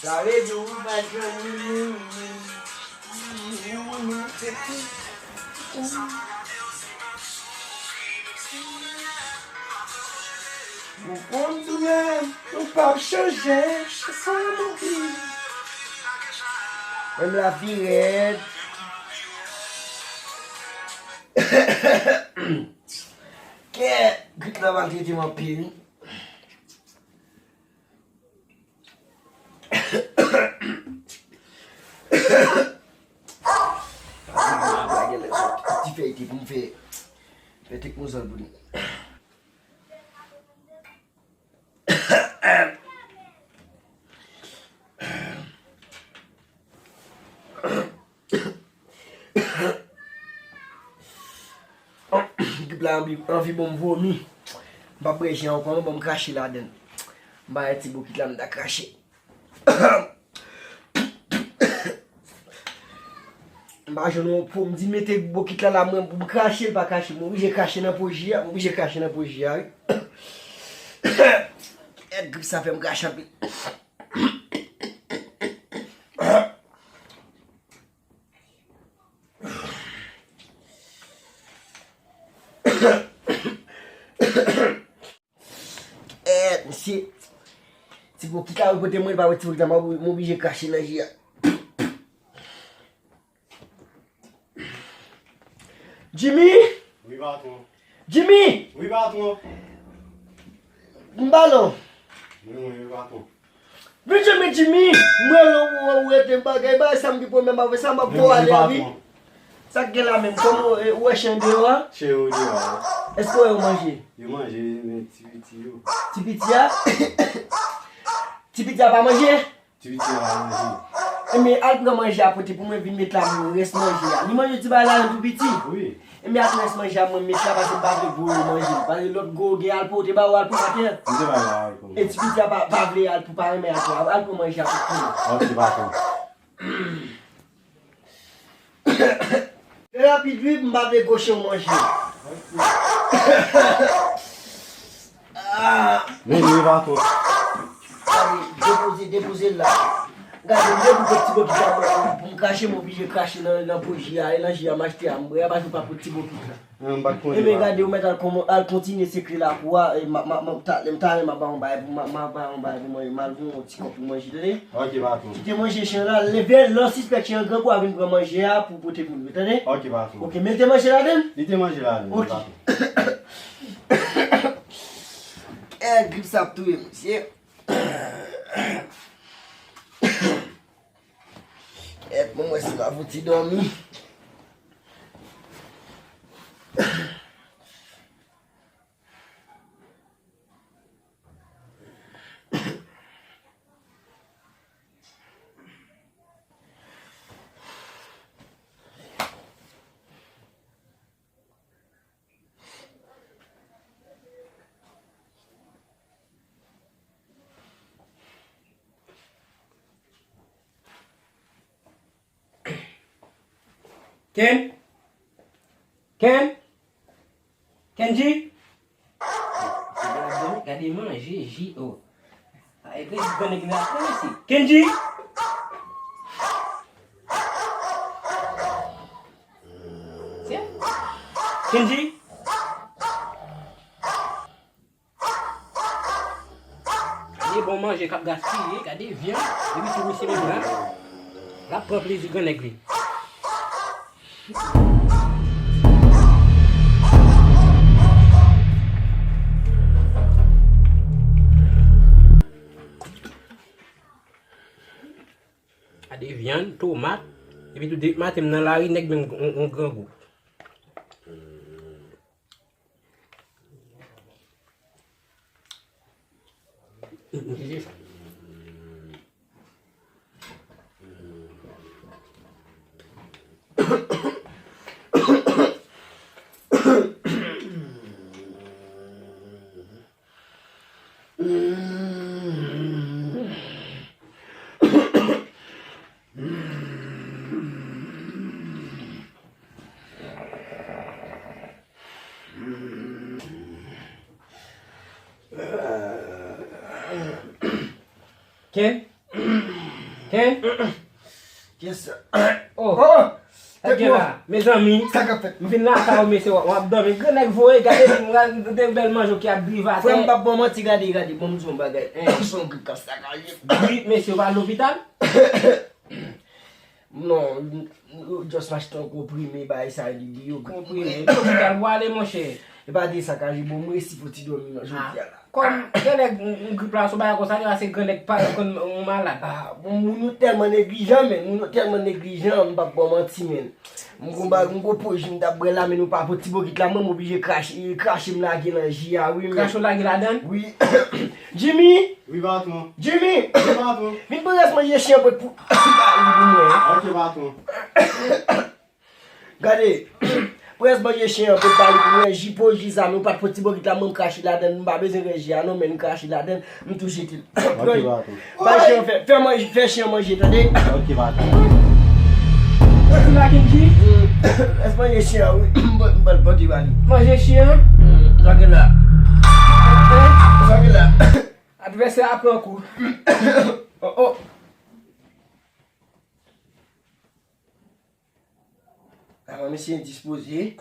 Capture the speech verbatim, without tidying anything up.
Sa vle di ou pa jwenn moun. Ou konn doulè, ou p ap chanje, se sa m anvi. Menm lavi rèd. Kè, grip la maltrete m anpil. Ti fèy te pou m fè, fè tekmozòl pou li. Grip la anvi, anvi ban m vomi. M p ap bwè ji ankò non, ban m krache ladann. M bay ti bokit la, m ta krache. M pa jwenn yon po, m di mete bokit la la, mwen pou m krache, l pa krache. M oblije krache nan po ji a, m oblije krache nan po ji a, wi. Kèt, grip sa fè m krache anpil. Eh, mesye. Ti bokit la, wi, pote mwen, pa wè ti bokit la, m oblije krache nan ji a. Jimmy! Wi, patwon. Jimmy! Wi, patwon. M balon. Wi, wi, wi, patwon. Vin jwenn mwen, Jimmy! Mwen la, ou, ou rete m bagay, bagay sa m gen pwoblèm avè sa, m ap fè w ale, wi. Sa k gen la menm? Kòman, eh, ou wè chen deyò a? Chen yo deyò a. Èske w wè yo manje? Yo manje, men ti piti yo. Ti piti a? Ti piti a pa manje? Ti piti a pa manje. Enben, al pran manje a pote pou mwen, vin met la, mwen rès manje a. Li manje ti bagay la, tou piti? Wi. Enben, al pran rès manje a, mwen met la, paske m pa vle voye manje. Paske lòt gwo gen alpo, te ba ou alpo maten an. M te ba yo alpo. E ti piti a pa, pa vle alpo, pa renmen alpo. Al pran manje a pou mwen. Ok, patwon. Fè rapid wi, m pa vle gwo chen w manje. Ah. Vini, vini, patwon. Gade, depoze, depoze l la. Gade, m depoze ti bokit la pou, pou m krache, m oblije krache nan, nan po ji a, e nan ji a m achte a, m bwè a, paske w pa pot ti bokit la. Enben, gade, ou mèt al, al kontinye sekre lakou a, e m, m, m, ta, m ta renmen ba yon bagay pou, m, m ba yon bagay pou manje, m al voye yon ti kòb pou manje, tande? Ok, patwon. Kite manje chen an la, lè, lè w sispèk chen an grangou a vin pran manje a pou pote pou nou, tande? Ok, patwon. Ok, men l te manje ladann? Li te manje ladann, ok. Patwon. Eh, grip sa ap touye m, mesye. Kèt, mwen, mwen, si m ap fouti dòmi. Ken? Ken? Kendji? Gade manje, ji, o. A, e grenn nèg la pran isi. Kendji? Kendji? Gade bon manje k ap gaspiye, gade vyann, epi tou misye menm la, l ap pran plezi grannèg li. Gade vyann, tomat, epi tou depi maten m nan lari, nèg menm yon, yon grangou. Ken? Ken? Yes. Oh, sa gen la? Mezanmi, m vin lakay ou, mesye, w ap dòmi. Gran nèg voye, gade, m gade de bèl manje ki ap drive atè. Frè m, m p ap ba w manti, gade, gade, bon, m di w yon bagay. Son grip kap sakaje. Grip, mesye, w pa al lopital? Non, just m achte yon konprime, bagay sa yo, li yo. Konprime? Lopital pou ale, monchè. E pa de sakaje, bon, m resi fò ti dòmi nan jodi a la. Kòm, gen nèg, yon grip la, sou bagay konsa, li pa se gran nèg pa konn yon malad. Ah, bon, moun yo tèlman neglijan, men, moun yo tèlman neglijan, m p ap ba w manti, men. M gon ba, m gon pwojè m t ap bwè la, men nou pa pot ti bokit la, mwen, m oblije krache, krache m lage nan ji a, wi, men. Krache w lage ladan l? Wi. Jimmy! Wi, patwon. Jimmy! Wi, patwon. Vin pran rès manje chen an pou, pou, pou mwen. Ok, patwon. Gade, pran rès manje chen an pou bali pou mwen, ji po ji sa, nou pa t pot ti bokit la, mwen m krache ladan l, m pa bezwen rès ji a non, men m krache ladan l, m tou jete l. Ok, patwon. Bay chen an fè, fè manje, fè chen an manje, tande? Ok, patwon. Ou la Kenji? Rès manje chen an, wi, m ban, m ban, ban ti bali. Manje chen an? Sa gen la. Sa gen la. Advèsè a pran kou. Oh, oh. Avan mesye endispoze.